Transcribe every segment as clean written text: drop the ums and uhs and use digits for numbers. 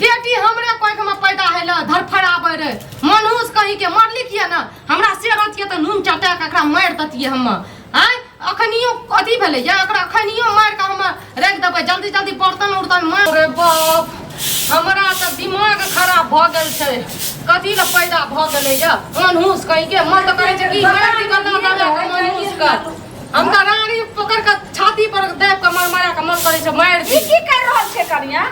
बेटी हमरे कोख में पैदा हेले धरफड़ाबै रहे मनहूस कहीं के मरली किया ना हमरा से रहतियै तऽ नून चटा के एकरा मारि देतियै हम आँय अखनियो अथी भेलै या एकरा अखनियो मारि के हम राखि देबै जल्दी जल्दी बर्तन उर्तन मारि रे बाप हमरा तऽ दिमाग खराब भऽ गेल छै कथी लए पैदा भऽ गेलै या मनहूस कहीं के मन तऽ करै छै कि मारि दी गन्दा दबा के मनहूस के हम तऽ रानी पकड़ के छाती पर दाबि के मार मारा के मन करै छै मारि ई दी की कर रहल छै कनिया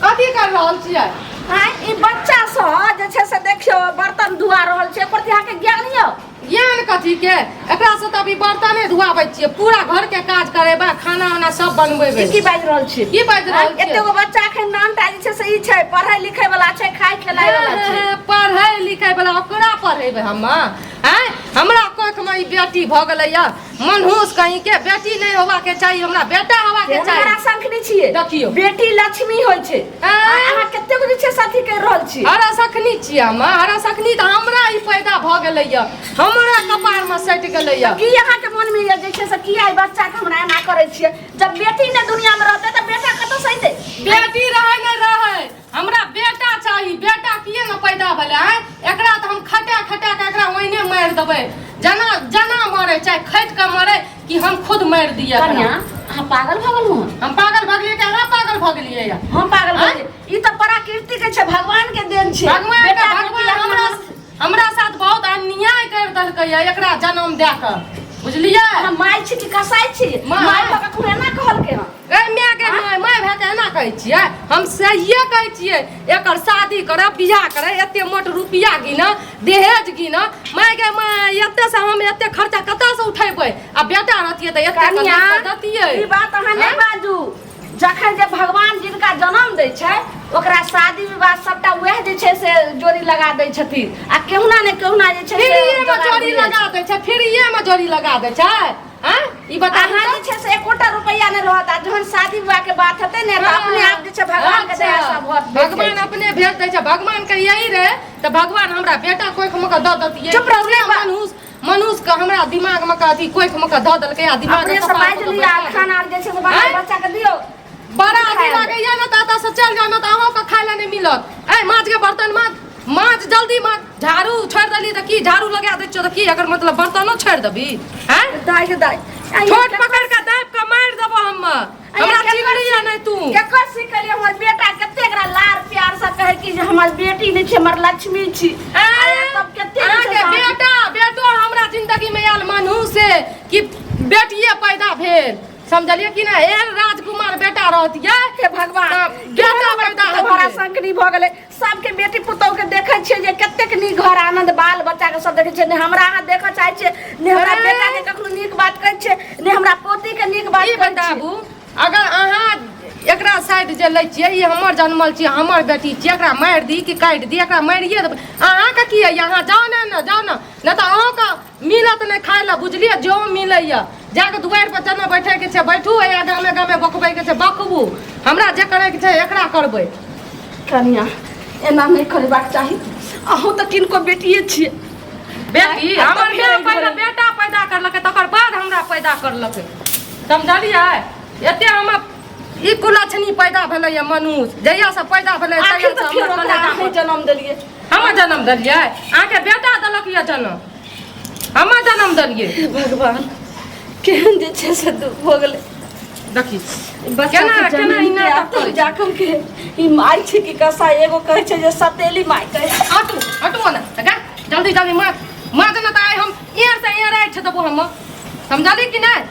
कथी कर रहल छियै आँय ई बच्चा सब जे छै से देखियौ बर्तन धुआ रहल छै एकर अहाँके ज्ञान यऽ ज्ञान कथी के एकरा से तऽ अभी बर्तने धुआबै छियै पूरा घर के काज करेबै खाना उना सब बनबेबै ई की बाजि रहल छी की बाजि रहल छियै? एते गो बच्चा एखन नानटा जे छै से ई छै पढ़ै लिखै वाला छै खाय खेलाय वाला छै पढ़ै लिखै वाला ओकरा पढ़ेबै हम आँय हमरा कोखमे ई बेटी भऽ गेलै या मनहूस कहीं के बेटी नहि होबाके चाही हमरा बेटा होबाके चाही हमरा संखनी छियै देखियौ। बेटी लक्ष्मी होइ छै आँय? अहाँ कते गो जे छै से अथी करि रहल छी हरा सखनी छियै हम हरा सखनी तऽ हमरा ई पैदा भऽ गेलै या हमरा कपारमे सटि गेलै या की अहाँके मन में ये जे छै से किया ई बच्चा के हमरा एना करै छियै जब बेटी ने दुनिया में रहतै तऽ बेटा कतऽ से अइतै बेटी रहै नहि रहै हमरा बेटा चाही बेटा किए ने पैदा भेलै आँय एकरा तऽ हम खटा खटा कऽ एकरा ओहिने मारि देबै जेना जेना मरै चाहे खटि कऽ मरै कि हम खुद मारि दिअ एकरा। कन्या अहाँ पागल भऽ गेलहुँ हँ? हम पागल भऽ गेलियै कि अहाँ पागल भऽ गेलियै या हम पागल भऽ आँय? गेलियै। ई तऽ प्रकृति के छै भगवान के देन छै भगवान के बेटा भगवान बेटी हमरा हमरा साथ बहुत अन्याय कर देलकै या एकरा जन्म दए कऽ बुझलियै अहाँ माय छी कि कसाई छी माय। माय भऽ कऽ कखनो एना कहलकै हँ गै माय गै माय माय भए कऽ एना कहै छियै हम सहिए कहै छियै एकर शादी करब बियाह करब एते मोट रुपैआ गिन दहेज गिन माय गे माय एते से हम एते खर्चा कतऽसँ उठेबै आ बेटा रहतियै तऽ एते कनिया दतियै ई बात अहाँ नहि बाजू जखन जे भगवान जिनका जन्म दै छै ओकरा शादी विवाह सबटा वएह जे छै से जोड़ी लगा दै छथिन आ केहुना ने केहुना जे छै से फ्रीए में जोगाड़ जोड़ी बुझै लगा छै। दै छै फ्रीए में जोड़ी लगा दै छै आँय ई बता अहाँ जे छै से एकोटा रुपैआ नहि रहत आ जहन शादी विवाह के बात हेतै ने तऽ अपने आप जे छै भगवान के दया से भऽ भगवान अपने भेज दै छै भगवान के यही रहे तऽ भगवान हमरा बेटा कोख में के दऽ देतियै चुप रहू, पूरा मनुष्य मनुष्य के हमरा दिमाग में के अथी कोख में के दऽ देलकै आ दिमाग अपने के से कपार बाजि पर लिअ आ बैठा खाना आर जे छै से बना आँय? बच्चा के दियौ बड़ा अथी खाय लागैया ने तऽ एतऽ से चलि जाउ ने तऽ अहूँके खाय लए नहि मिलत ऐ माछ के बर्तन माज माछ जल्दी माज झाड़ू छोड़ि देली तऽ की झाड़ू लगा दै छियौ तऽ की एकर मतलब बर्तनो छोड़ि देबी हैं दाइ के दाइ छोट पकड़ के दाबि के मारि देबो हम हमरा चिन्हलियै नहि तू केकर सिखलियै हमर बेटा कते एकरा लार प्यार से कहै कि जे हमर बेटी नहि छै हमर लक्ष्मी छी आँय? तब कते अहाँके बेटा बेटो हमरा जिंदगी में आयल मनहू से कि बेटिए पैदा भेल समझलियै कि नहि एहन राजकुमार बेटा रहतियै हे भगवान तऽ बेटा पैदा हमारा हेतियै। संकनी भऽ गेलै सबके बेटी पुतोह के देखै छियै जे कतेक नीक घर आनंद बाल बच्चा के सब देखै छियै ने हमरा अहाँ देखऽ चाहै छियै ने हमरा अरे। बेटा के कखनो नीक बात कहै छियै ने हमरा पोती के नीक बात ई कहै छियै बताबू अगर अहाँ एकरा साइड जे लै छियै ई हमर जनमल छियै हमर बेटी छियै एकरा मारि दी कि काटि दी एकरा मारिए देबै अहाँके की होइए अहाँ जाउ ने ने जाउ ने नहि तऽ अहूँके मिलत नहि खाय लए बुझलियै जो मिलैए जाके दुआरि पर जेना बैठैके छै बैठू या गामे गामे बकबैके छै बकबू हमरा जे करैके छै एकरा करबै कनिया एना नहि करबाक चाही अहूँ तऽ किनको बेटिए छियै बेटी आ हमर तब माय फेर पहिले बेटा पैदा करलकै तकर बाद हमरा पैदा करलकै समझलियै एते हमर ई कुलक्षणी पैदा भेलैए मनुष्य जहियासँ पैदा भेलै आखिर तहियासँ तऽ फेर हमर ओकरा कलेजा अहीं जन्म देलियै हमर जन्म देलियै अहाँके बेटा देलक यऽ जन्म हमर जन्म देलियै हे भगवान केहन जे छै से दुख भऽ गेलै देखी बच्चा केना के केना जन्म ई नाटक आब करै छै? जाकर के ई माय छै कि कसाई एगो कहै छै जे सतेली माय कहै छै। हटू हटू ने गा जल्दी जल्दी मार मार देना तऽ आइ हम एयर से एयर आइ देबो हम समझली कि नहि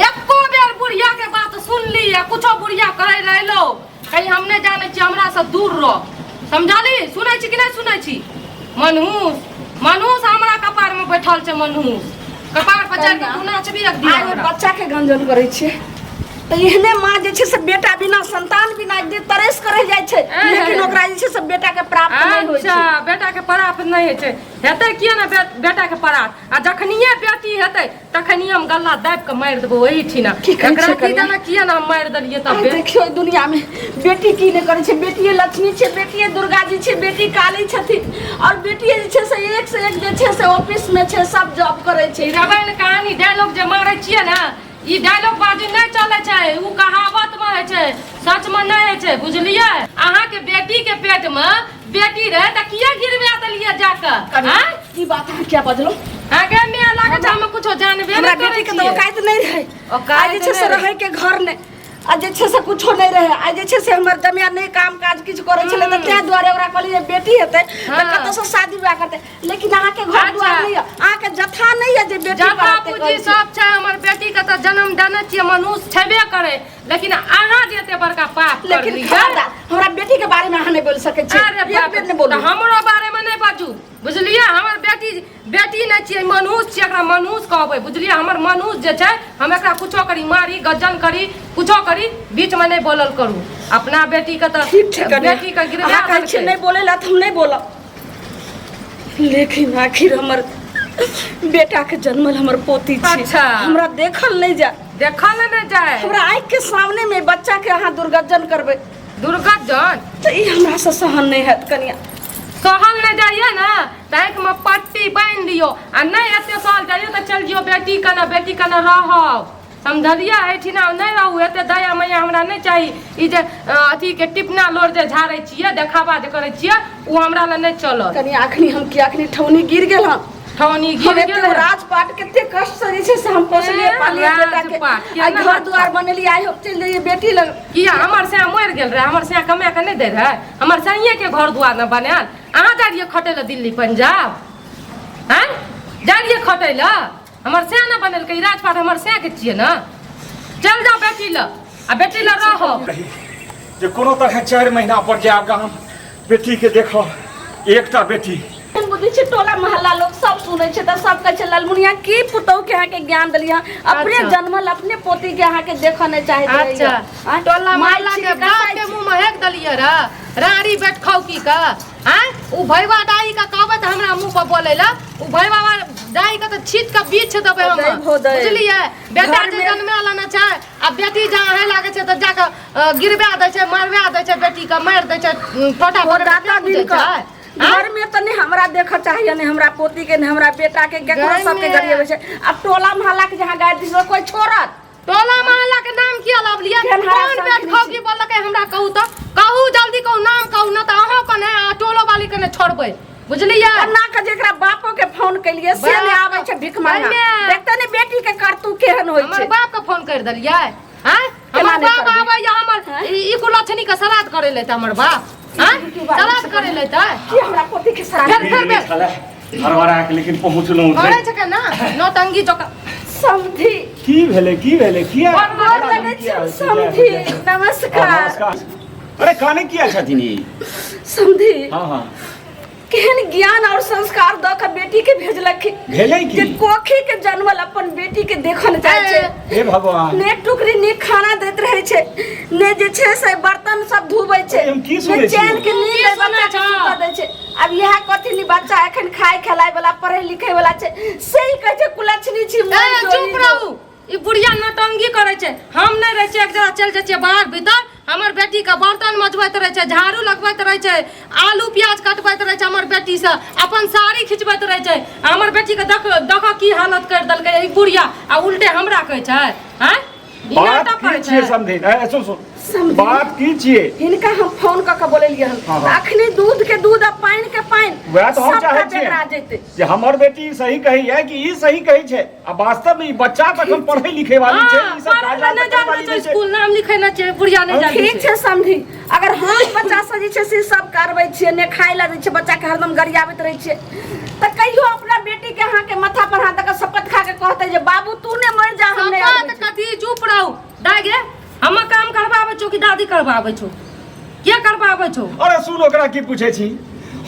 एको बेर बुढ़िया के बात सुनली आ कुछो बुढ़िया कहै रहलो कहीं हम नहि जानै छी हमरा से दूर रह समझली सुनै छी कि नहि सुनै छी मनहूस मनहूस हमरा कपार में बैठल छै मनहूस कपार पर चढ़ि कऽ तू नाचबी एक दिन आइ ओहि हमरा। बच्चा के गंजन करै छियै तऽ एहने माँ जे छै से बेटा बिना संतान बिना एक दिन तरस कर रहि जाइ छै लेकिन ओकरा जे छै से बेटा के प्राप्त नहि होइ छै अच्छा बेटा के प्राप्त नहि होइ छै हेतै किया ने बेटा के प्राप्त आ जखनिये बेटी हेतै तखनी हम गल्ला दाबि कऽ मारि देबो ओही ठिना की कहै एकरा छै की कनिया? जाना किया ने हम मारि देलियै आइ तबे देखियौ एहि दुनिया में बेटी की नहि करै छै बेटिए लक्ष्मी छै बेटिए दुर्गा जी छै बेटी काली छथिन और बेटिए जे छै से एक से एक जे छै से ऑफिस में छै सब जॉब करै छै ई रामायण कहानी डायलॉग जे मारै छियै ने ई डायलॉग बाजी नहि चलै छै ओ कहावत मे मे होइ छै, सच मे नहि होइ छै, बुझलियै? अहाँके बेटी के पेट मे बेटी रहे तऽ किया गिरवा देलियै जाकऽ? कनिया, आँय? ई बात अहाँ किया बजलहुँ? आगे में लागै छै हम कुछो जानबे हमरा नहि करै बेटी के तऽ छियै। औकात नहि रहै। औकात आ जे छै से नहि रहै। रहै के घर नहि, आ जे छै से कुछो नहि रहै। आ जे छै से हमर जमिया नहि काम काज किछु करै छलै, तऽ ताहि दुआरे ओकरा कहलियै बेटी हेतै तऽ कतऽसँ शादी विवाह करतै। लेकिन अहाँके घर दुआर नहि यऽ, अहाँके जथा नहि यऽ जे बेटी जथा पढ़ेतै। पूँजी कहै छी। सब छै। हमर बेटी के तऽ जन्म देने छियै, मनुष्य छेबे करै, लेकिन अहाँ जे एते बड़का पाप लेकिन करलियै। खबरदार, हमरा बेटी के बारे में अहाँ नहि बोल सकै छी। अरे एक बाप बेर नहि बोलू। तऽ हमरो बारे में नहि बाजू, बुझलियै? हमर बेटी बेटी नहि छियै, मनुष्य छियै। एकरा मनुष्य कहबै, बुझलियै? हमर मनुष्य जे छै, हम एकरा कुछो करी, मारी गज्जन करी, कुछो करी, बीचमे नहि बोलल करू। अपना बेटीके तऽ ठीक छै कनिया, बेटीके गिरवा अहाँ कहै छियै देलकै। नहि बोलै ला तऽ हम नहि बोलब, लेकिन आखिर हमर बेटा के जन्मल हमर पोती छी। अच्छा। हमरा देखल नहि जाय। देखल नहि जाय। हमरा आँखि के सामने में बच्चा के अहाँ दुर्गज्जन करबै। दुर्गज्जन? तऽ ई हमरा से सहन नहि हैत कनिया। सहल नहि जाइए ने तऽ आँखिमे पट्टी बान्हि लियौ, आ नहि एते सहल जाइए तऽ चलि जियौ बेटी कने, बेटी कने रहब, समझलियै? एहिठिना नहि रहू। एते दया मैया हमरा नहि चाही। ई जे अथीके टिपना लोर जे झाड़ै छियै, देखावा जे करै छियै, ओ हमरा लए नहि चलत। कनिया, अखनी हम की अखनी ठौनी गिर गेल हन? ठौनी हम गिर एते गेल? राजपाट कते कष्ट से जे छै से हम पोसलियै ए, पालियै बेटा के। राजपाट, आइ केना घर राजपाट? दुआर बनेलियै, आइ हम चलि जइयै बेटी लग। किया, हमर सैया मरि गेल रहै? हमर सैया कमा कऽ नहि दै रहै? हमर सैये घर दुआर ने बनायल? अहाँ जाइ रहियै खटै लए दिल्ली पंजाब? आँय, जाइ रहियै खटै लए? हमर सैया ने बनेलकै ई राजपाट, हमर सैया के छियै ने। चलि जाउ बेटी लग आ बेटी लग रहब। जे कोनो तरहे 4 महीना पर जायब गाम, बेटीके देखब, एकटा बेटी। बुझै छै, टोला मोहल्ला लोक सब सुनै छै तऽ सब कहै छै, ललमुनिया की पुतहु के अहाँके ज्ञान देलियै हँ? अपने जन्मल अपने पोती के अहाँके देखऽ नहि चाहैत रहैया। आँय? टोला माय मोहल्ला छी के कि बाप कसाई के छी? मुंह में हेक देलियै रे राड़ी बेट खौकी के। आँय, उ भैवा दाई के कहबै तऽ हमरा मुंह पर बोलै ला। उ भैवा दाई के तऽ छीट के बीछ देबै हम, होदै, होदै। बुझलियै? बेटा घर जे में- जन्मे ला ने छै, आ बेटी जहाँ हे लागै छै तऽ जाके गिरवा दै छै, मरवा दै छै, बेटी के मारि दै छै, टोटा ओ पकड़ि दाता के दिन पूजै के छै। आँय? घर में तऽ नहि हमरा देखऽ चाहिए, नहि हमरा पोती के, नहि हमरा बेटा के, केकरो गाय सबके में- गरियेबै छै। आब टोला मोहल्ला के जहाँ गारि दिस कोइ छोड़त? टोला मोहल्ला के नाम किया लावलियै? केहन हरा कोन साल बेट के खौकी बोललकै हमरा? कहू तऽ, कहू, जल्दी कहू, नाम कहू न तऽ अहूँ के नहि आ टोलो वाली के नहि छोड़बै, बुझलियै? ना के जेकरा बापो के फोन केलिए से नहि बाप आबै छै भीख मांगा। एहिमे- देखते ने बेटी के करतू केहन होइ हमर छै। बाप के फोन कर देलियै? आँय? केना हमर नहि बाप करबै? आबैया हमर ई ई कुलक्षणी के श्राद्ध करै लेतै हमर बाप? आँय, की बात श्राद्ध करै लेतै? की हमरा पोती के श्राद्ध? फेर फेर फेर छलै हड़बड़ा के, लेकिन पहुँचलहुँ। करै छै के ना नौटंकी जकाँ। समधी। की भेलै? की भेलै? किया? गोर लगै छी समधी, नमस्कार। नमस्कार। अरे, काने किया छथिन ई? समधी। हाँ हाँ। केहन ज्ञान और संस्कार दऽ के बेटी के भेजलखिन? भेलै की? जे कोखी के जन्मल अपन बेटी के देखल जाइ छै। हे भगवान! ने टुकड़ी नीक खाना दैत रहै छै, ने जे छै से बर्तन सब धोबै छै, हम की सुनै ने छी? चैन के नींद की ओहि बच्चा के सुनै छौ? सुतऽ दै छै। आब इएह कथी नी, बच्चा एखन खाय खेलाय वाला, पढ़ै लिखै वाला छै, से ही कहै छै कुलक्षणी छी। ए, मोन चुप जोड़ी रहू। ई बुढ़िया नौटंकी करै छै। हम नहि रहै छियै, एक जगह चलि जाइ छियै बाहर भीतर, हमर बेटीके बर्तन मजबैत रहै छै, झाड़ू लगबैत रहै छै, आलू प्याज कटबैत रहै छै, हमर बेटीसँ अपन साड़ी खिचबैत रहै छै। आ हमर बेटीके देख देख की हालत करि देलकै ई बुढ़िया, आ उल्टे हमरा कहै छै। आँय, ई बात नाटक की करै छियै छै। समझे? ए, सुन सुन। समझी। बात की छियै? हिनका हम फोन कऽ के बोलेलियै हन। हाँ, हाँ। अखनी दूध के दूध आ पानि के पानि वएह तऽ हम सबटा चाहै छियै। बेकरा जेतै। जे हमर बेटी सही कहैया कि ई सही कहै छै? आ वास्तव में ई बच्चा तखन पढ़ै लिखै वाली छै, हाँ, ई सब पढ़ै काज लए नहि करे वाली जानै छै, नहि छै। स्कूल नाम लिखै नहि छै बुढ़िया, नहि जानै ठीक छै समझी, अगर हम बच्चा से जे छै से सब करबै छियै, ने खाय लए दै छियै बच्चा के, हरदम गरियाबैत रहै छियै, तऽ कहियो अपना बेटी के अहाँके माथा पर हाथ दऽ कऽ शपथ खा के कहतै जे बाबू तू ने मरि जा, हम नहि शपथ अबै छी। कथी? चुप रहू। दाइ गे, हम काम करबाबै छौ कि दादी करबाबै छौ? के करबाबै छौ? अरे सुन, ओकरा की पूछै छी?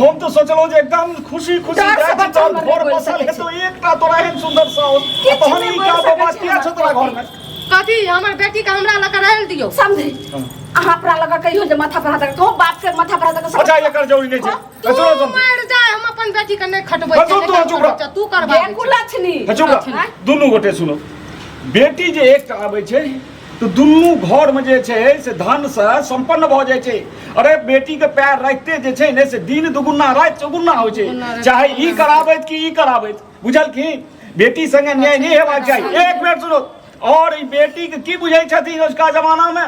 हम तऽ सोचलहुँ जे एकदम खुशी खुशी डर से जाइ छी बच्चा तहन हमर नहि घर बोलि बसल सकै हेतौ एकटा तोरा एहन सुन्दर साउस, आ किछु तहन नहि ई बोलि का सकै बकवास छी किया हमर छौ तोरा घर में? कथी? हमर बेटी के हमरा लग रहल दियौ। समझी, अहाँ अपना लग कहियो जे माथा पर हाथ दऽ कऽ कहू, बाप के माथा पर हाथ दऽ कऽ। अच्छा, एकर जरूरी नहि छै। तू सुनो सुन। मरि जाय, हम अपन बेटी के नहि खटबै हँ, छियै, तू- नहि तू चुप रह। करबै, तू करबाबै देखू लक्ष्मी। हे, चुप रह। दुनू गोटे सुनो, बेटी जे एकटा आबै छै तऽ दुनू घरमे जे छै से धनसँ सम्पन्न भऽ जाइ छै। अरे, बेटीके पैर राखिते जे छै ने से दिन दुगुना राति चौगुना होइ छै, दुगुना राति चाहे ई चौगुना। कराबैत कि ई कराबैत, बुझलखिन? बेटी संगे न्याय नहि हेबाक चाही। एक मिनट सुनो, और ई बेटीके की बुझै छथिन अजुका जमानामे?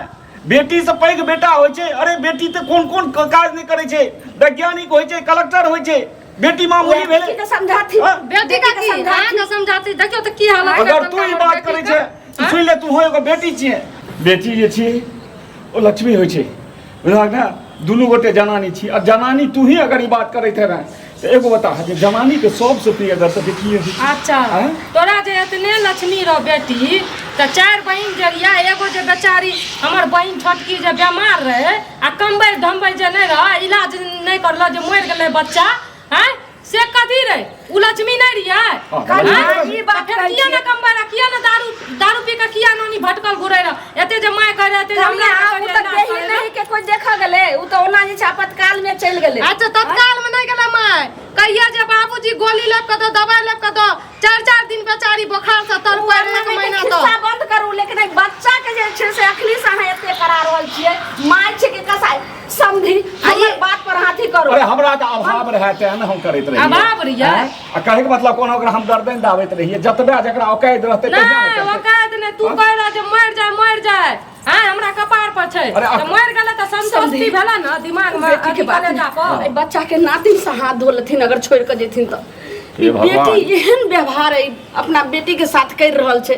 बेटी से पैघ बेटा होइ छै। अरे बेटी तऽ कोन कोन काज नहि करै छै, वैज्ञानिक होइ छै, कलेक्टर होइ छै, बेटी मामूली भेलै। बेटी के समझाथी। हाँ? बेटी का की अहाँके समझाती, देखियौ तऽ की हालत अगर तू ई बात करै छै तऽ सुनि ले, तू एगो बेटी छियै। बेटी जे छियै ओ लक्ष्मी होइ छै, बुझलक ने? दुनू गोटे जनानी छी आ जनानी तू ही अगर ई बात करैत हेबे तऽ एगो बता जे जनानीके सबसँ प्रिय अगर तऽ बेटिए होइ छै। अच्छा। आँय? तोरा जे एतने लक्ष्मी रह बेटी तऽ चारि बहिन जे रहियै, एगो जे बेचारी हमर बहिन छोटकी जे बेमार रहे आ कमबै धमबै जे नहि रह, इलाज नहि करलो जे मरि गेलै बच्चा, आँय से कथी रहे? उ लक्ष्मी नहि रहियै? हाँ, आँय? लक्ष्मी ई बात तऽ फेर कहै किया छियै। ने कमबै रह, किया ने दारू दारू पी कऽ किया नानी भटकल घुरै रह, एते जे माय कहै रहे, एते जे हमरा कनिया, उ कहै तऽ रहे, देही इलाज करै रह। नहीं के कोई देखऽ गेलै, उ तऽ ओना जे छै आपातकाल में चलि गेलै। अच्छा, तत्काल में नहीं गेलै माय, कहिया जे बाबूजी गोली लेब कऽ दो, दवाई लेब कऽ दो, चार चार दिन बेचारी बोखार से तर उ पड़ि एक अहाँ महीना खिस्सा तक। बंद करू, लेकिन एहि बच्चा के जे छै से अखनी से अहाँ एते करा रहल छियै। माय छै के कसाई समझी, हमर बात पर हाथी करू। अरे हमरा तऽ अभाव रहै तेँ ने हम करैत रहियै। अभाव रहियै? आँय? आ कहैके मतलब कोनो ओकरा हम गर्दन दाबैत रहियै, जतबे जकरा औकात रहतै तहिया ने नहीं करतै। औकात नहीं, तू कह रहा जे मर जाए मर जाए, हाँ हमरा कपार पर छै। अरे तऽ मरि गेलै तऽ संतुष्टि समझी। भेलै ने दिमाग में, बेटी के अथी बात कलेजा पर। एहि बच्चा के नातिन से हाथ धो लेथिन अगर छोड़ के जेथिन तऽ। हे ई भगवान। बेटी एहन व्यवहार एहि अपना बेटी के साथ कर रहल छै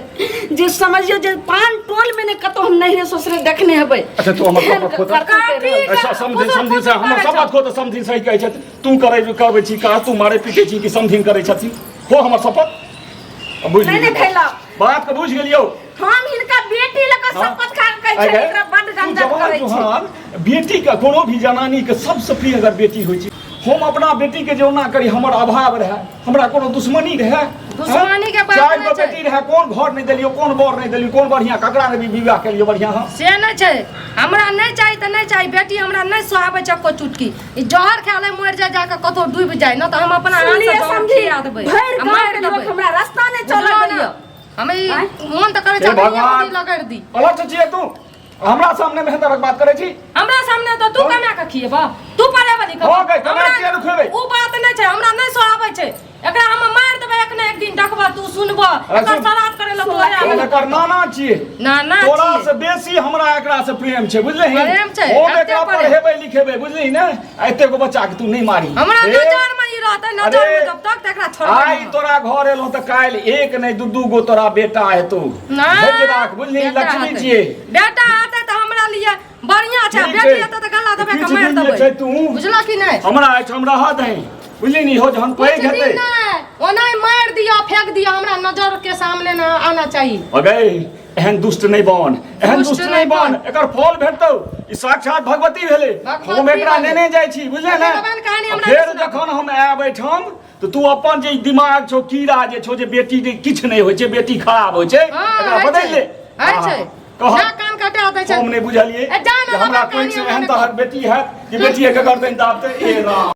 जे समझियो जे पान टोल में ने कतौ हम नहिरे ससुरे देखने हेबै। अच्छा, तू हमर एहन शपथ खोतऽ। करतूत करि रहल छै। अच्छा, समझी समझी से हमर सब बात खोतऽ, समझी सही कहै छथि। तू करै करबै छी काज, तू मारै पीटै छी कि समझी करै छथिन? हो हमर शपथ बुझि नहि, नहि गेलियौ। खैलक। बात के बुझि गेलियौ। हम हिनका बेटी लऽ कऽ शपथ खा कऽ कहै छियै, एकरा बड्ड तू गंजन जवान करै छै। जुहान बेटी के कोनो भी जनानी के सबसे प्रिय अगर बेटी होइ छै, हम अपना बेटी के जे ओना करी, हमर अभाव रहै, हमरा कोनो दुश्मनी रहै? दुश्मनी के बात चारि नहि गो छै। बेटी रहै, कोन घर नहि देलियौ, कोन बर नहि देलियौ, कोन बढ़िआँ ककरा नहि विवाह केलियौ बढ़िआँ हम? से नहि छै, हमरा नहि चाही तऽ नहि चाही बेटी, हमरा नहि सोहाबै छै एको चुटकी। ई जहर खा ले, मरि जाय, जाके कतौ डूबि जाय न तऽ हम अपना हाथ से सुनलियै जहर समझी खिया देबै भरि आ गाँव मारि के लोक देबै। हमरा रास्ता नहि चलऽ बुझलौ ने? दैया। हम ई आँय? मोन तऽ करै हे छै अखनिये भगवान। गोली लगड़ दी। अलग छियै तू, हमरा सामने में तरहक बात करै छी? हमरा सामने तऽ तू कमा कऽ खिएबह, तू पढ़ेबह लिखबह। हो गई, कमा किया ने खुएबै? उ बात नहि छै, हमरा नहि सोहाबै छै एकरा, हम मारि देबै एखने एक दिन, देखबह तू, सुनबह एकर सुन। श्राद्ध करै लए तू आयल। हम एकर नाना छियै। नाना तोरा छियै। से बेसी हमरा एकरा से प्रेम छै, बुझलही? प्रेम छै, हम एते एकरा प्रेम। पढ़ेबै लिखेबै, बुझलही ने? आ एते गो बच्चा के तू नहि मारी। हमरा हे, नजर में ई रहतै, नजर में अरे, जब तक एकरा छोड़बै आइ नहि। तोरा घर एलहुँ तऽ काल्हि एक नहि दू दू गो तोरा बेटा हेतौ। ना, धैर्य राख, बुझलही? बेटा लक्ष्मी हेतै। छियै। बेटा हेतै तऽ हमरा लिए बढ़िया छै, ठीक बेटी छै। हेतै तऽ गला दबा के किछु मारि दिन जे देबै। छै तू बुझलऽ कि नहि? हमरा एहिठाम रहऽ दही, बुझली ने? हो जहन पैघ कुछ दिन हेतै नहि, ओनाहि मारि दिअ, फेंक दिअ, हमरा नजर के सामने न आना चाही। अगै एहन दुष्ट नहि बन, एहन दुष्ट दुष्ट नहि नहि बन, बन। एकर फल भेटतौ। ई साक्षात भगवती भेलै। भगवती हम एकरा भेलै। नेने जाइ छी, बुझले ने? भगवान कहानी हमरा फेर नहि सुनाबू। जखन हम आयब एहिठाम तऽ तू अपन जे ई दिमाग छौ, कीड़ा जे छौ जे बेटी जे किछु नहि होइ छै, बेटी खराब होइ छै, हाँ, एकरा होइ बदलि छै। ले। होइ छै। कह। ना कान कटा दै छै। हम नहि बुझलियै ए, जा ना, जे हमरा बाबा, कोइ कहानी एहन हमरा तरहक बेटी हैत कि बेटिएके गर्दन दाबतै। ए राम।